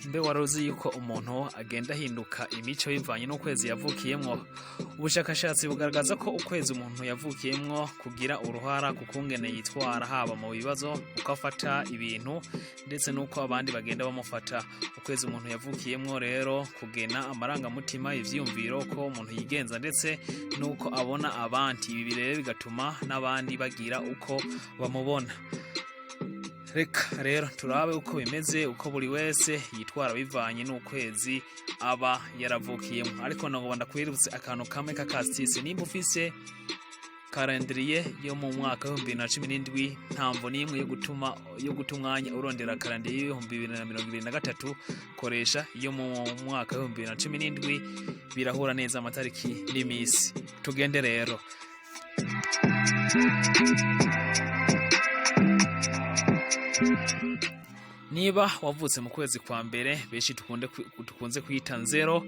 Mbe wari uzi yuko umuntu agenda ahinduka imico bivanye n'ukwezi yavukiyemwo? Ubushakashatsi bugaragaza ko ukwezi umuntu yavukiyemwo kugira uruhara ku kungene yitwara, haba mu bibazo, uko afata ibintu, ndetse n'uko abandi bagenda bamufata. Ukwezi umuntu yavukiyemwo rero kugena amarangamutima, ivyiyumviro, uko umuntu yigenza, ndetse n'uko abona abandi. Ibi rero bigatuma n'abandi bagira uko bamubona. Reka rero turabe uko bimeze, uko buri wese yitwara bivanye n'ukwezi aba yaravukiyemo. Ariko nagomba ndakwibutse akantu kamwe k'akasitisi: nimba ufise calendrier yo mu mwaka wa 2017, ntamvo n'imwe yo gutuma yo guta umwanya urondera calendrier y'2023. Koresha iyo mu mwaka wa 2017, birahura neza amatariki n'imisi. Tugende rero. Niba wavutse mu kwezi kwa mbere, benshi dukunze kwita nzero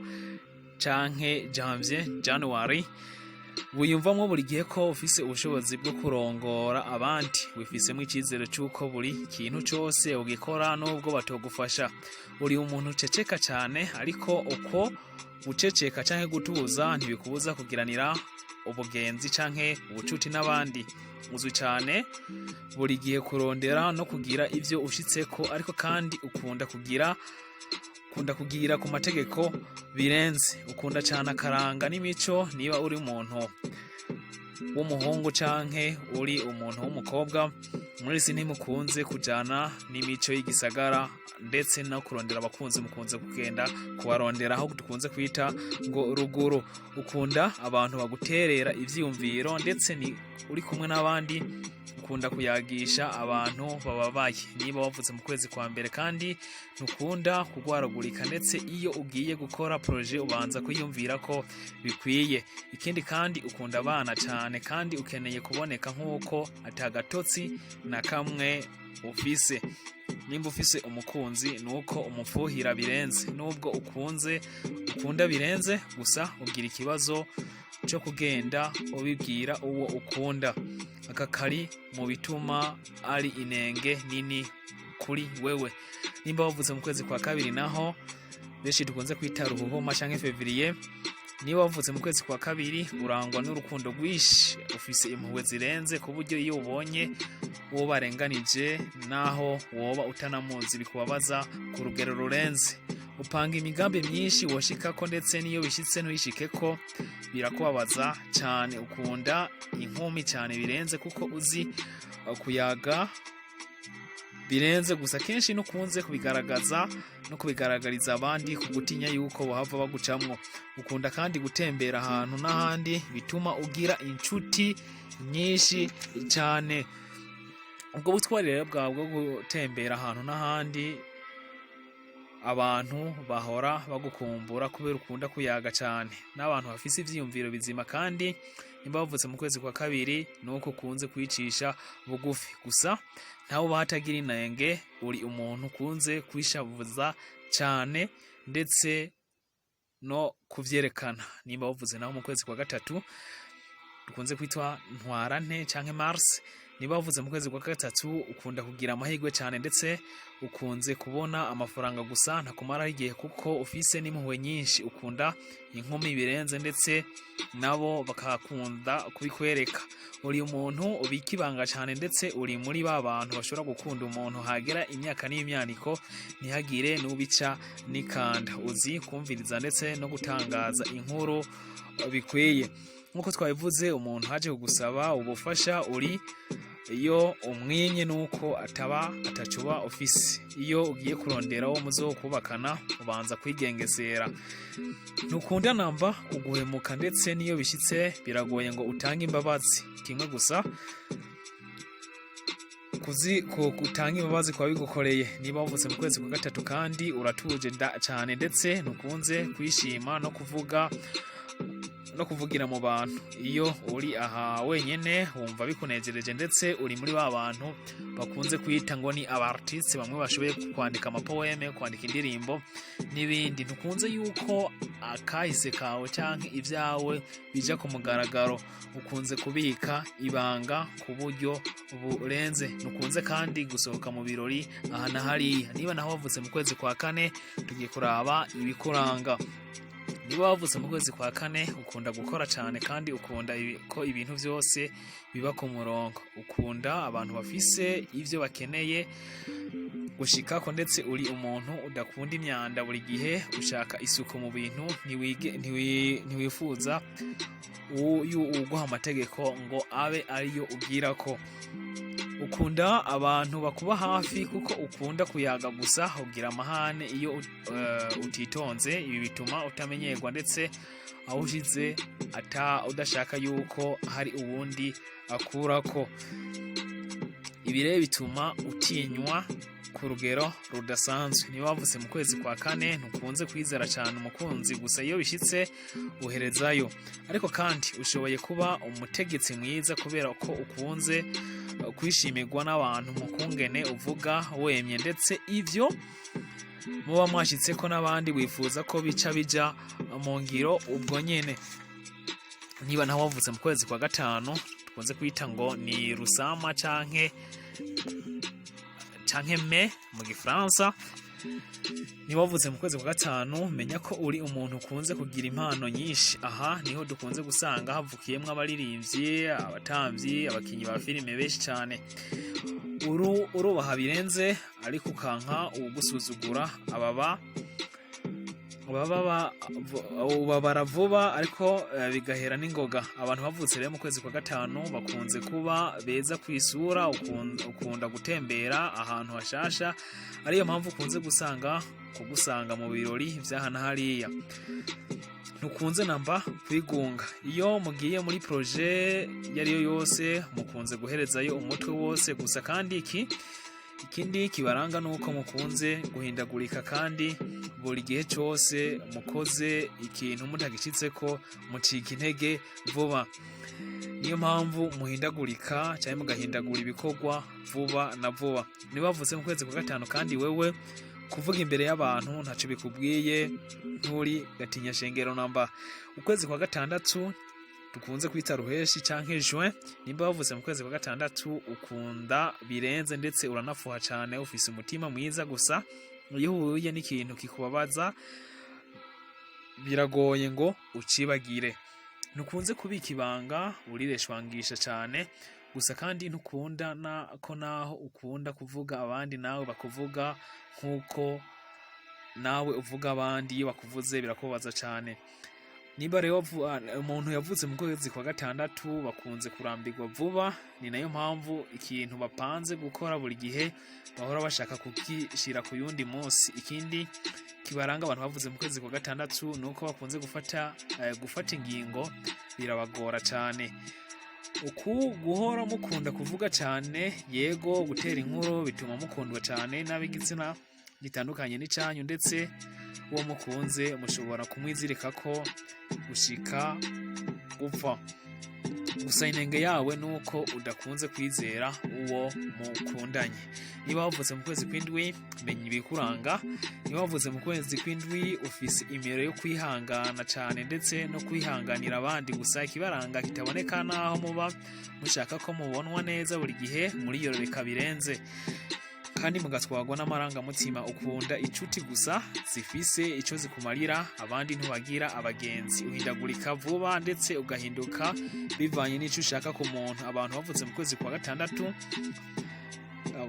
canke janvier, January, wiyumvamwo buri gihe ko ufise ubushobozi bwo kurongora abandi. Wifisemo icyizere cy'uko buri kintu cyose ugikora nubwo batogufasha. Uri umuntu uceceka cyane, ariko uko guceceka canke gutuza ntibikubuza kugiranira ubugenzi canke ubucuti n'abandi. Uzwi cyane buri gihe kurondera no kugira ibyo ushitseko, ariko kandi ukunda kugira ku mategeko birenze. Ukunda cyane akaranga n'imico. Niba uri umuntu w'umuhungu canke uri umuntu w'umukobwa, muri isi ntimukunze kujana n'imico y'igisagara ndetse no kurondera abakunzi. Mukunze kugenda kubarondera aho dukunze kwita ngo ruguru. Ukunda abantu baguterera ivyiyumviro, ndetse ni uri kumwe n'abandi ukunda kuyagisha abantu bababaye. Niba wavutse mu kwezi kwa mbere kandi, ntukunda kugwaragurika, ndetse iyo ugiye gukora projet ubanza kwiyumvira ko bikwiye. Ikindi kandi, ukunda abana cyane kandi ukeneye kuboneka nk'uko atagatotsi na kamwe ufise. Nimba ufise umukunzi, nuko umupfuhira birenze. Nubwo ukunda birenze, gusa ugira ikibazo cyo kugenda ubibwira uwo ukunda. Aka kari mu bituma ari inenge nini kuri wewe. Nimba wavutse mu kwezi kwa kabiri naho, benshi dukunze kwita ruhuhuma canke février, niba wavutse mu kwezi kwa kabiri, urangwa n'urukundo rwinshi. Ufise impuhwe zirenze, ku buryo iyo ubonye uwo barenganije, naho woba utanamuzi, bikubabaza ku rugero rurenze. Upanga imigambi myinshi woshikako, ndetse n'iyo bishitse ntuyishikeko birakubabaza cyane. Ukunda inkumi cyane birenze, kuko uzi kuyaga birenze. Gusa kenshi ntukunze kubigaragaza no kubigaragariza abandi, ku gutinya yuko bohava bagucamwo. Ukunda kandi gutembera ahantu n'ahandi, bituma ugira inshuti nyinshi cyane. Ubwo butwari rero bwawe bwo gutembera ahantu n'ahandi, abantu bahora bagukumbura kubera ukunda kuyaga cyane n'abantu bafise ivyiyumviro bizima. Kandi nimba bavutse mu kwezi kwa kabiri, nuko ukunze kwicisha bugufi. Gusa ntawe uba hatagira inenge. Uri umuntu ukunze kwishavuza cyane ndetse no kuvyerekana. Nimba wavuze naho mu kwezi kwa gatatu, dukunze kwitwa ntwarante canke mars, niba wavuze mu kwezi kwa gatatu, ukunda kugira amahirwe cyane, ndetse ukunze kubona amafaranga. Gusa ntakumaraho igihe kuko ufise n'impuhwe nyinshi. Ukunda inkumi birenze, ndetse nabo bakakunda kubikwereka. Uri umuntu ubika ibanga cyane, ndetse uri muri ba bantu bashobora gukunda umuntu hagera imyaka n'imyaniko ntihagire n'ubica n'ikanda. Uzi kumviriza ndetse no gutangaza inkuru bikwiye. Nk'uko twabivuze, umuntu haje kugusaba ubufasha, uri iyo umwimye nuko ataba atacuba ufise. Iyo ugiye kurondera uwo muzokubakana, ubanza kwigengesera. Ntukunda namba uguhemuka, ndetse n'iyo bishyitse biragoye ngo utange imbabazi. Kimwe gusa kuzi gutanga imbabazi kwa bigukoreye. Niba wavutse mu kwezi kwa gatatu kandi, uratuje cyane, ndetse ntukunze kwishima no kuvuga. no kuvugira mu bantu. Iyo uri aha wenyene wumva bikunezereje, ndetse uri muri ba bantu bakunze kwita ngo ni aba artiste, bamwe bashoboye kwandika ama poèmes, kwandika indirimbo n'ibindi. Ntukunze yuko akahise kawe canke ibyawe bija ku mugaragaro. Ukunze kubika ibanga ku buryo burenze. Ntukunze kandi gusohoka mu birori aha na hariya. Niba naho wavutse mu kwezi kwa kane, tugiye kuraba ibikuranga. Niba wavutse mu kwezi kwa kane, ukunda gukora cyane kandi ukunda ko ibintu byose biba ku murongo. Ukunda abantu bafise ivyo bakeneye gushikako, ndetse uri umuntu udakunda imyanda. Buri gihe ushaka isuku mu bintu. Ntiwifuza uyu uguha amategeko ngo abe ariyo ubwirako. Ukunda abantu bakuba hafi kuko ukunda kuyaga, gusa ugira amahane iyo utitonze. Ibi bituma utamenyerwa, ndetse aho ushize ata udashaka yuko hari uwundi akurako. Ibi rero bituma utinywa ku rugero rudasanzwe. Niba wavutse mu kwezi kwa kane, ntukunze kwizera cyane umukunzi, gusa iyo bishyitse uherezayo. Ariko kandi ushoboye kuba umutegetsi mwiza kubera ko ukunze kwishimirwa n'abantu mu kungene uvuga wemye, ndetse ivyo muba mwashyitse ko n'abandi wifuza ko bica bija mu ngiro ubwo nyene. Niba nawe wavutse mu kwezi kwa gatanu, dukunze kwita ngo ni rusama canke mai mu Gifaransa, niba wavutse mu kwezi kwa gatanu, menya ko uri umuntu ukunze kugira impano nyinshi. Aha niho dukunze gusanga havukiyemwo abaririmbyi, abatamvyi, abakinyi ba filime benshi cyane. Urubaha birenze, ariko ukanka uwugusuzugura. Ababa baba ubabara vuba, ariko bigahera n'ingoga. Abantu bavutse rero mu kwezi kwa gatanu bakunze kuba beza ku isura. Ukunda gutembera ahantu hashasha, ariyo mpamvu ukunze gusanga kugusanga mu birori vy'aha na hariya. Ntukunze namba kwigunga. Iyo mugiye muri projet iyo ariyo yose, mukunze guherezayo umutwe wose. Gusa kandi ikindi kibaranga nuko mukunze guhindagurika, kandi buri gihe cyose mukoze ikintu mutagishitseko mucika intege vuba. Niyo mpamvu muhindagurika cyangwa mugahindagura ibikorwa vuba na vuba. Niba wavutse mu kwezi kwa gatanu kandi, wewe kuvuga imbere y'abantu ntacyo bikubwiye, nturi gatinya shengero namba. Ukwezi kwa gatandatu dukunze kwita ruheshi canke juin, nimba wavutse mu kwezi kwa gatandatu, ukunda birenze, ndetse uranafuha cyane. Ufise umutima mwiza, gusa iyo uhuye n'ikintu kikubabaza biragoye ngo ucibagire. Ntukunze kubika ibanga, urireshwangisha cyane. Gusa kandi ntukunda na ko naho ukunda kuvuga abandi nawe bakuvuga nk'uko nawe uvuga abandi. Iyo bakuvuze birakubabaza cyane. Niba rero umuntu yavutse mu kwezi kwa gatandatu, bakunze kurambirwa vuba. Ni nayo mpamvu ikintu bapanze gukora buri gihe bahora bashaka kukishira ku yundi munsi. Ikindi kibaranga abantu bavuze mu kwezi kwa gatandatu ni uko bakunze gufata ingingo birabagora cyane. Uku guhora mukunda kuvuga cyane, yego gutera inkuru, bituma mukundwa cyane n'ab'igitsina gitandukanye n'icyanyu, ndetse uwo mukunze mushobora kumwizirika ko gushika gupfa. Gusa inenge yawe ni uko udakunze kwizera uwo mukundanye. Niba wavutse mu kwezi kw'indwi, menya ibikuranga. Niba wavutse mu kwezi kw'indwi, ufise imero yo kwihangana cyane ndetse no kwihanganira abandi. Gusa ikibaranga kitaboneka, naho muba mushaka ko mubonwa neza buri gihe, muriyororeka birenze kandi mugatwarwa n'amarangamutima. Ukunda inshuti gusa zifise icyo zikumarira, abandi ntibagira abagenzi. Uhindagurika vuba, ndetse ugahinduka bivanye n'icyo ushaka ku muntu. Abantu bavutse mu kwezi kwa gatandatu,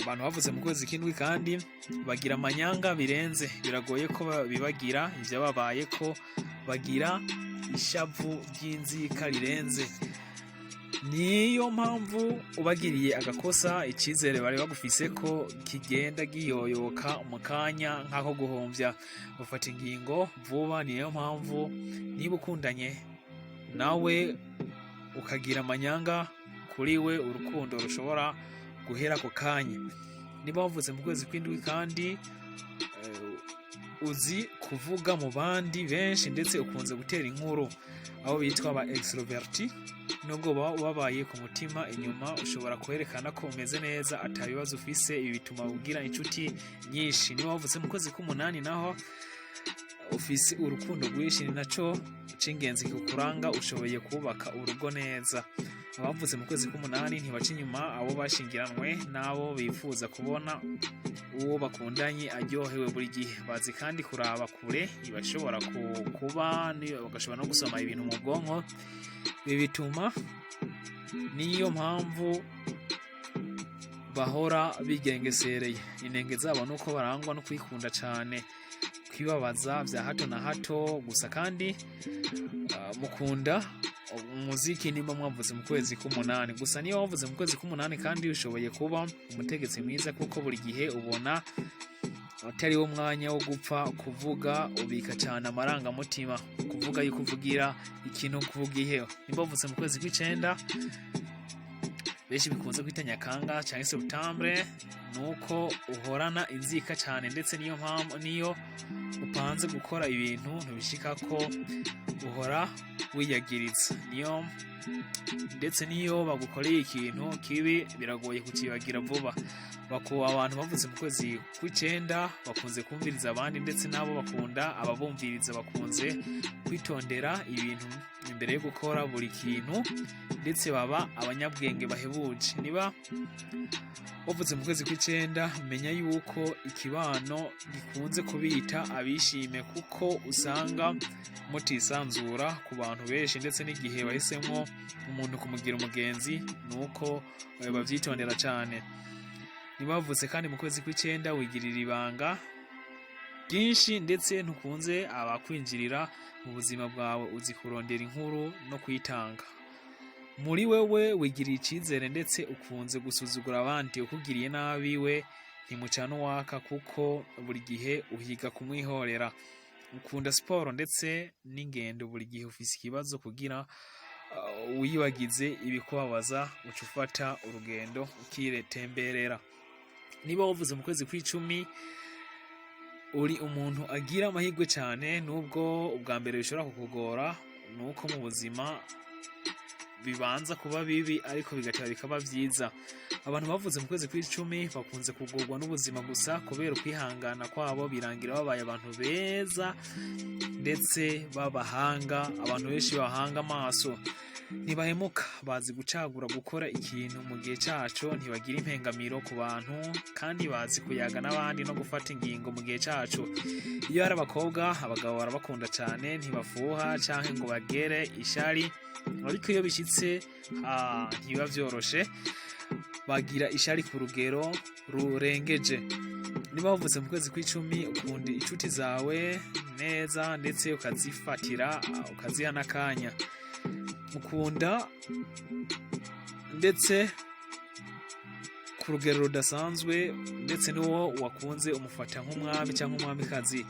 abantu bavutse mu kwezi k'indwi kandi bagira amanyanga birenze. Biragoye ko bibagira ibyababaye, ko bagira ishavu ry'inzika rirenze. Niyo mpamvu ubagiriye agakosa, icyizere bari bagufise ko kigenda giyoyoka mu kanya nk'ako guhumbya. Bafata ingingo vuba. Niyo mpamvu niba ukundanye nawe ukagira amanyanga kuri we, urukundo rushobora guhera ako kanya. Niba wavutse mu kwezi kw'indwi kandi Uzi kuvuga mu bandi benshi, ndetse ukunze gutera inkuru, abo bitwa ba extroverti. Nubwo baba babaye ku mutima inyuma, ushobora kwerekana ko umeze neza, ata bibazo ufise. Ibi bituma ugira inshuti nyinshi. Niba wavutse mu kwezi k'umunani naho, ufise urukundo rwinshi, ni naco c'ingenzi kukuranga. Ushoboye kubaka urugo neza. Abavutse mu kwezi k'umunani ntibaca inyuma abo bashingiranwe n'abo bifuza kubona uwo bakundanye aryohewe buri gihe. Bazi kandi kuraba kure, ibashobora kuba bagashobora no gusoma ibintu mu bwonko. Ibi bituma, niyo mpamvu bahora bigengesereye. Inenge zabo nuko barangwa no kwikunda cyane, kwibabaza vya hato na hato gusa. Kandi mukunda umuziki nimba mwavuze mu kwezi k'umunani. Gusa niyo wavuze mu kwezi k'umunani kandi, ushoboye kuba umutegetsi mwiza, kuko buri gihe ubona atari wo mwanya wo gupfa kuvuga. Ubika cyane amarangamutima, kuvuga yuko uvugira ikintu kuvuga ihe. Nimba wavutse mu kwezi kw'icenda, benshi bikunze kwita Nyakanga cyangwa septembre, nuko uhorana inzika cyane, ndetse niyo mpamvu niyo upanze gukora ibintu ntubishika ko, uhora wiyagiriza. Niyo ndetse niyo bagukoreye ikintu kibi, biragoye kukibagira vuba. Baku abantu bavutse mu kwezi kw'icenda bakunze kumviriza abandi, ndetse nabo bakunda ababumviriza. Bakunze kwitondera ibintu imbere yo gukora buri kintu, ndetse baba abanyabwenge bahebuje. Niba wavutse mu kwezi kw'icenda, menya yuko ikibano gikunze kubita abishime, kuko usanga mutisanzura ku bantu benshi, ndetse n'igihe bahisemwo umuntu kumugira umugenzi nuko bavyitondera cyane. Niba wavutse kandi mu kwezi kw'icenda, wigirira ibanga ryinshi, ndetse ntukunze abakwinjirira mu buzima bwawe. Uzi kurondera inkuru no kuyitanga. Muri wewe wigirira icyizere, ndetse ukunze gusuzugura abandi. Ukugiriye nabi we ntimucana uwaka, kuko buri gihe uhiga kumwihorera. Ukunda siporo ndetse n'ingendo. Buri gihe ufise ikibazo kugira wiyibagize ibikubabaza, uca ufata urugendo ukiretemberera. Niba wavuze mu kwezi kw'icumi, uri umuntu agira amahirwe cyane. Nubwo ubwa mbere bishobora kukugora, nuko mu buzima bibanza kuba bibi, ariko bigateba bikaba byiza. Abantu bavuze mu kwezi kw'icumi bakunze kugorwa n'ubuzima, gusa kubera ukwihangana kwabo birangira babaye abantu beza ndetse b'abahanga, abantu benshi bahanga amaso. Ntibahemuka, bazi gucagura gukora ikintu mu gihe cyaco, ntibagira impengamiro ku bantu, kandi bazi kuyaga n'abandi no gufata ingingo mu gihe caco. Iyo ari abakobwa, abagabo barabakunda cyane. Ntibafuha canke ngo bagere ishari, ariko iyo bishitse ntibiba vyoroshe, bagira ishari ku rugero rurengeje. Niba wavutse mu kwezi kw'icumi, ukunda inshuti zawe neza, ndetse ukazifatira ukaziha n'akanya. Ukunda ndetse ku rugero rudasanzwe, ndetse n'uwo wakunze umufata nk'umwami cyangwa umwamikazi.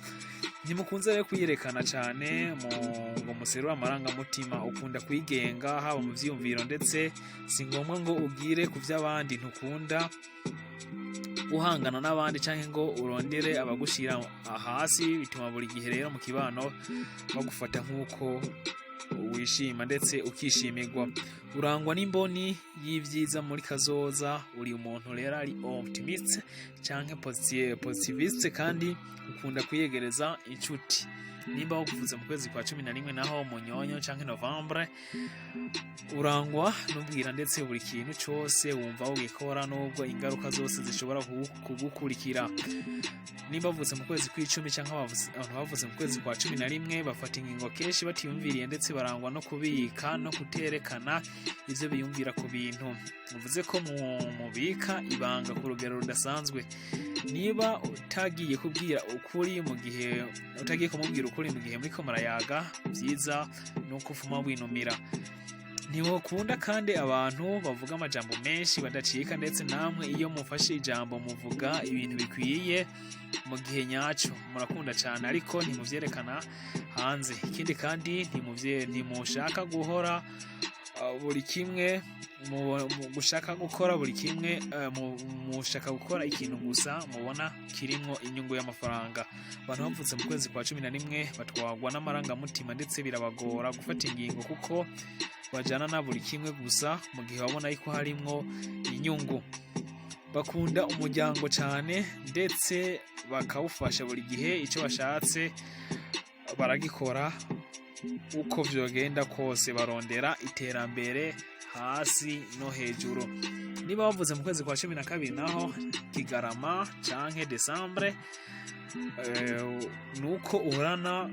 Ntimukunze rero kwiyerekana cyane mu ngo muserure amarangamutima. Ukunda kwigenga haba mu vyiyumviro, ndetse si ngombwa ngo ugire ku vy'abandi. Ntukunda guhangana n'abandi cyangwa ngo urondere abagushira hasi. Bituma buri gihe rero mu kibano bagufata nk'uko wishima, ndetse ukishimirwa. Urangwa n'imboni y'ibyiza muri kazoza. Uri umuntu rero ari optimiste canke positiviste, kandi ukunda kwiyegereza inshuti. Nimba wakuvuze mu kwezi kwa 11 naho, Munyonyo canke Novembre, urangwa n'ubwira, ndetse buri kintu cose wumva wogikora nubwo ingaruka zose zishobora kugukurikira. Nimba bavutse mu kwezi kw'icumi canke abantu bavuze mu kwezi kwa 11, bafata ingingo kenshi batiyumviriye, ndetse barangwa no kubika no kuterekana ivyo biyumvira ku bintu. Bivuze ko mubika ibanga ku rugero rudasanzwe. Niba utagiye kubwira ukuri mu gihe utagiye kumubwira ukuri mu gihe muriko murayaga, vyiza nuko ufuma winumira. Ntiwukunda kandi abantu bavuga amajambo menshi badacika, ndetse namwe iyo mufashe ijambo muvuga ibintu bikwiye mu gihe nyaco. Murakunda cyane, ariko ntimuvyerekana hanze. Ikindi kandi, ntimushaka guhora Buri kimwe mu gushaka gukora, buri kimwe mushaka gukora ikintu gusa mubona kirimwo inyungu y'amafaranga. Abantu bavutse mu kwezi kwa 11 batwagwa n'amarangamutima, ndetse birabagora gufata ingingo kuko bajana na buri kimwe gusa mu gihe babona yuko harimwo inyungu. Bakunda umuryango cyane, ndetse bakawufasha buri gihe. Icyo bashatse baragikora uko vyogenda kose. Barondera iterambere hasi no hejuru. Niba bavuze mu kwezi kwa 12 naho, Kigarama canke Décembre, nuko uhorana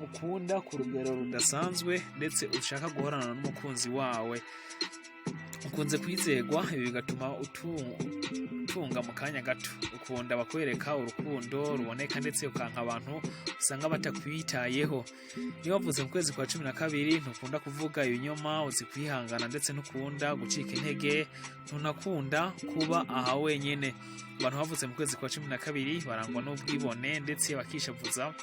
ukunda ku rugero rudasanzwe, ndetse ushaka guhorana n'umukunzi wawe. Ukunze kwizegwa, ibi bigatuma utunga mu kanya gato. Ukunda bakwereka urukundo ruboneka, ndetse ukanka abantu usanga batakwitayeho. Niba wavuze mu kwezi kwa 12, ntukunda kuvuga ibinyoma, uzi kwihangana, ndetse ntukunda gucika intege, ntunakunda kuba aha wenyine. Abantu bavutse mu kwezi kwa 12 barangwa n'ubwibone, ndetse bakishavuza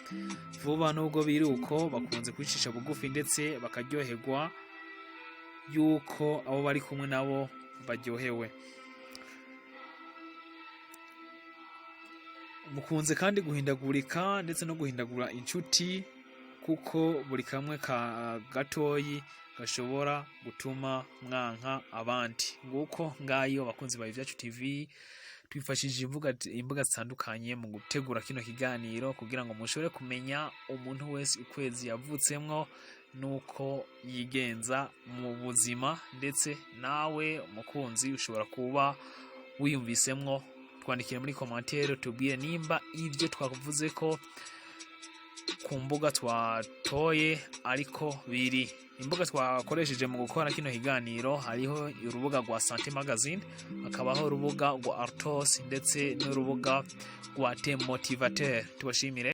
vuba. Nubwo biri uko, bakunze kwicisha bugufi, ndetse bakaryoherwa yuko abo bari kumwe nabo baryohewe. Mukunze kandi guhindagurika, ndetse no guhindagura inshuti, kuko buri kamwe ka gatoyi gashobora gutuma mwanka abandi. Nguko ngayo, abakunzi ba Ivyacu TV, twifashishije imbuga zitandukanye mu gutegura kino kiganiro kugira ngo mushobore kumenya umuntu wese ukwezi yavutsemwo nuko yigenza mu buzima. Ndetse nawe umukunzi ushobora kuba wiyumvisemwo, twandikire muri commentaire, tubwire nimba ibyo twavuze ko ku mbuga twatoye ariko biri. Imbuga twakoresheje mu gukora kino kiganiro, hariho urubuga rwa Sante Magazine, hakabaho urubuga rwa Artos, ndetse n'urubuga rwa Temotivateur. Tubashimire.